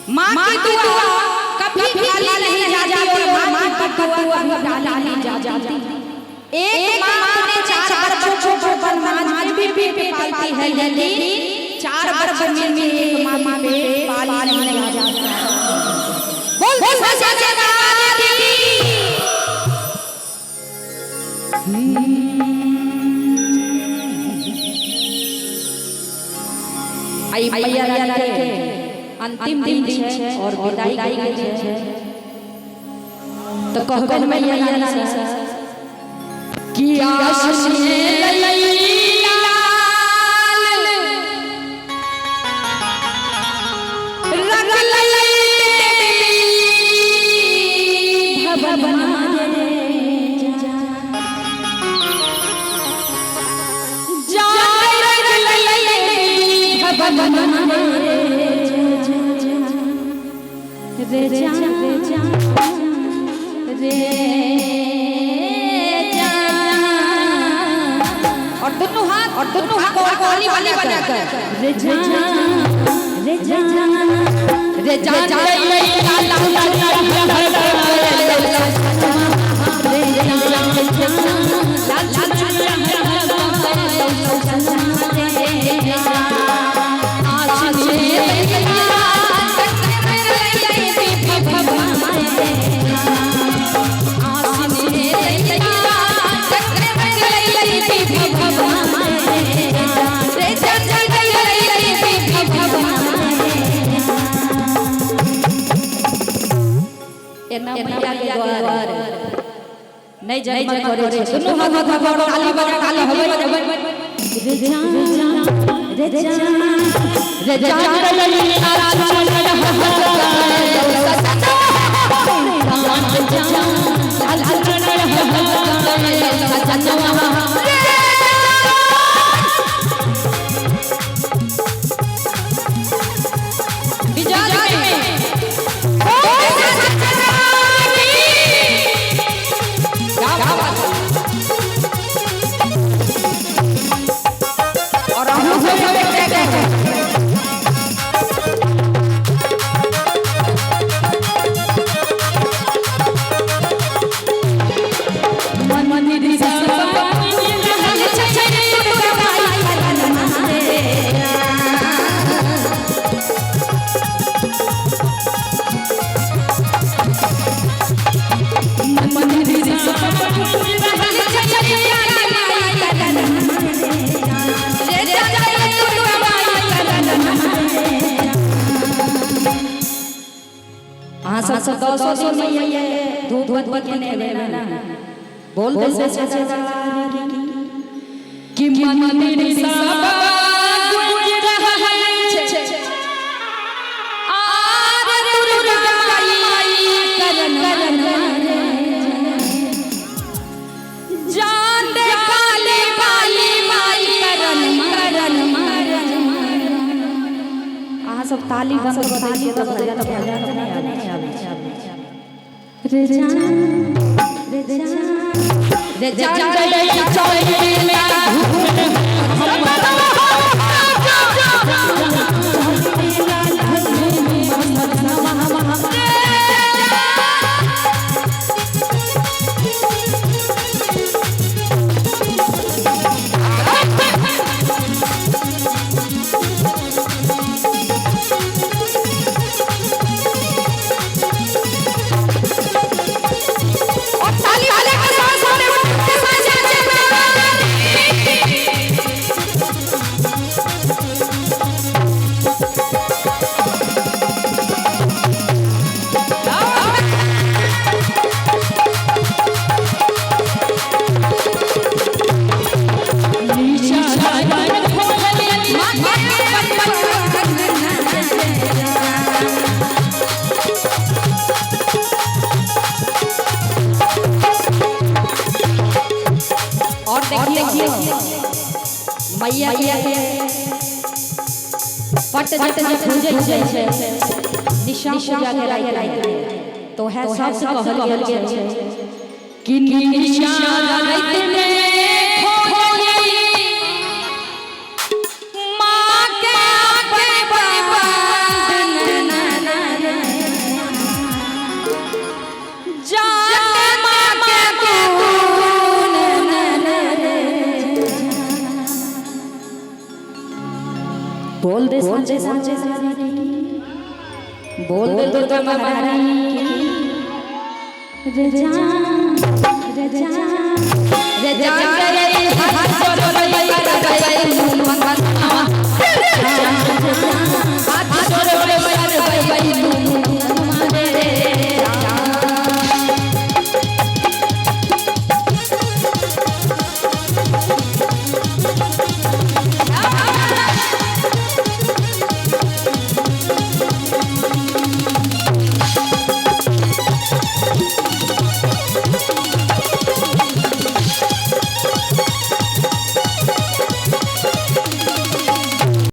माँ की दुआ कभी खाली नहीं जाती और माँ की बद्दुआ भी डाली नहीं जाती। एक माँ अपने चार बच्चों को बर्बाद भी पे पालती है, लेकिन चार बच्चे में एक माँ पे पाली नहीं जाता। बोल सच्चे दरबार की। आई मैया रानी के अंतिम दिन छै और विदाई के दिन छै, तो कहबन मैया रानी से कि आसने लाल रंग लई भवन जा भवन रे जा रे जा। और दोनों हाथ और ताली वाली बजाकर रे जा रे जा रे जा रे लाल लाल नहीं जगमग करे छै, दुनू हाथ हाथ और ताली बजा ताली होबै रे जा रे जा रे जा अहाँ सब सब दसो दिन मैया धूप धूप केने हेबै ना। बोल दे सच्चे कि मंदिर सब गुंज रहल छै आर दुर्गा माई करन जान दे काली काली माई करन करन। अहाँ सब ताली बंद कऽ दै छियै तऽ भजन नहि आबै छै। रे जान रे जान रे जान और ताली वाले के साथ साथ और देखिए मैया के पट पट जे पूजै छै निशा पूजा के राति में, तो है सब कहल गेल छै कि निशा राति में खोजली माँ के बंधन। बोल दे साचे साचे सारे की, बोल दे दुर्गा महारानी की। रजा रजा रजा रे हाथ जोड़ कर गए मुंह मंगना।